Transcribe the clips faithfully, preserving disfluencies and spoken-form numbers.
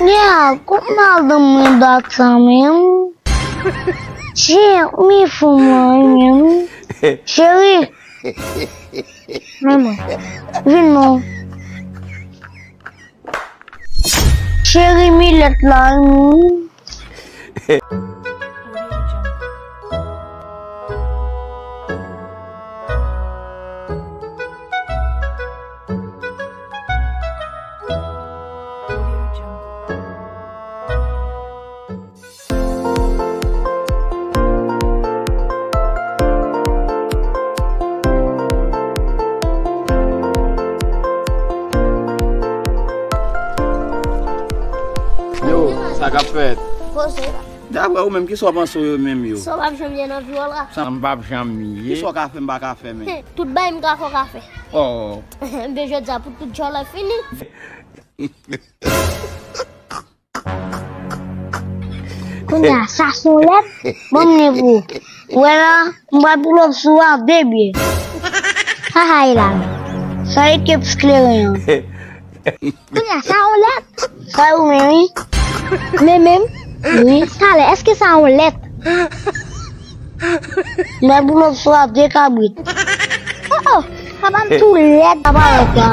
Ya, kot madanm mwen dat sa menm? Jan mi fou mwen menm. Cheri. Men mwen. Vin non. Cheri, mi lèt la, wi. Yo, sa k ap fèt? Poze la. Daprè ou menm, kisa w panse w yo menm yo? Sa w p ap janm ye nan vi w la. Sa m p ap janm ye. Kisa w ka fè m pa ka fè, men? Tout bagay m ka fè, w ka fè. Oh. Ebyen, jodi a, pou tout djòlè fini. Kounye a, sa se yon lèt? Ban m li pou ou. Ou wè la, m pral pull up sou ou a de pye. Sa sa ye la menm? Sa ekip kleren an. Kounye a, sa yon lèt? Sa ou menm, wi. Men menm? Wi. Talè, èske sa yon lèt? M pral pull up sou ou a de kabrit. Oh, oh, papa m tou lèd, papa lèd la.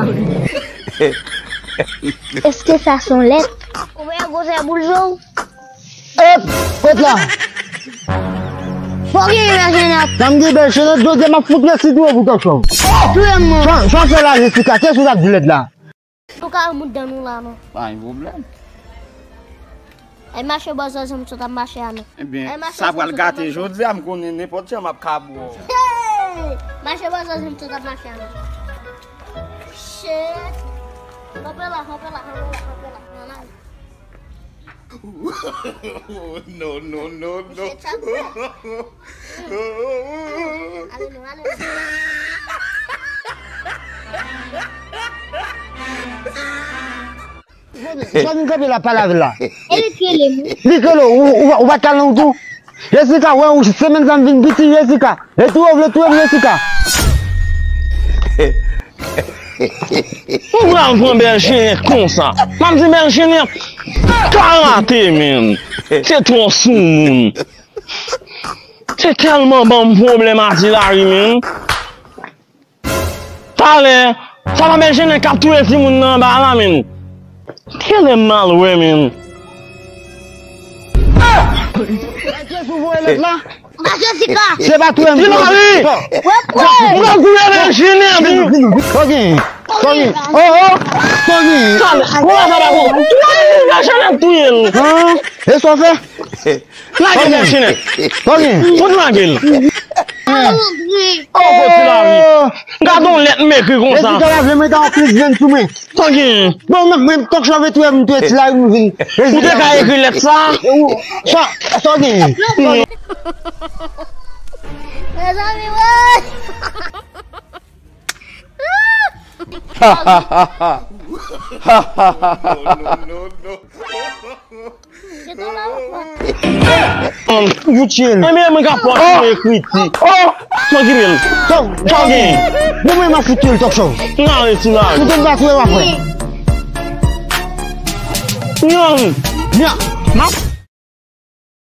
Èske sa se yon lèt? Ou wè gwosè boul je w? Ep! Kot la? Fò gen bèl chenèt. Sa m gen bèl chenèt, jodi a m ap fout resi tou pou Tòk Chòv. Touye m non. Sa, sa w fè la, Jesika? Kiyès ou t ap di lèd la? Nou ka mout dan nou la non. Pa gen pwoblèm. Ay mache bò zòzè m sot ap mache a non. Ebyen, sa pral gate jodi a, m konnen nenpòt jan m ap ka bò. Hey! Mache bò zòzè m sot ap mache a non. Shit! Kanpe la, kanpe la, kanpe la, kanpe la. Nan la. No, no, no, no. Misye tchak fè. Ale non, ale non. Jòvin kanpe la pale avè l la. E li k rele m wi. Li k rele w, ou, ou, ou pa t ka nan wout ou? Jesika, wè ou semèn sa m vin piti, Jesika. Retouye w, retouye m, Jesika. Ou pral pran bèl chenèt konsa. M ap di bèl chenèt. Karate, menn. Se twò soumoun. Se tèlman ban m pwoblèm a ti lari, menn. Talè, sa pa bèl chenèt k ap touye timoun nan anba la, menn. Genlè m mal wè, menn. Kiyès ou voye lèt la? Mache Jesika. Se pa tou menm. Ti lari. Wè kwè. M ap gouye bèl chenèt. Vin, vin, vin. Sa w gen? Sa w gen? Oh, oh. Sa w gen? Talè, wè sa pa bon. Touye l, bèl chenèt touye l. Hein? E sa w fè? Lage l, bèl chenèt. Sa w gen? Fout lage l. Oh, ti lari. Gade yon lèt m ekri konsa. Jesika la vle mete yon kriz vyen sou mwen. Sa w gen? Bon, mwen, mwen, Tòk Chòv e touye m, touye ti lari m vin. Ou te ka ekri lèt sa? Sa, sa w gen? Mezanmi, woy! Ha, ha, ha, ha. Ha, ha, ha, ha, ha. Ou tchil. Ebyen, mwen ka pran sou ekriti. Oh! Sa w gen? Sa w gen? Bon, mwen, m ap fout tchil, Tòk Chòv. Nan, reti la. Fout m pa touye w apre. Nyan. Nyan. M ap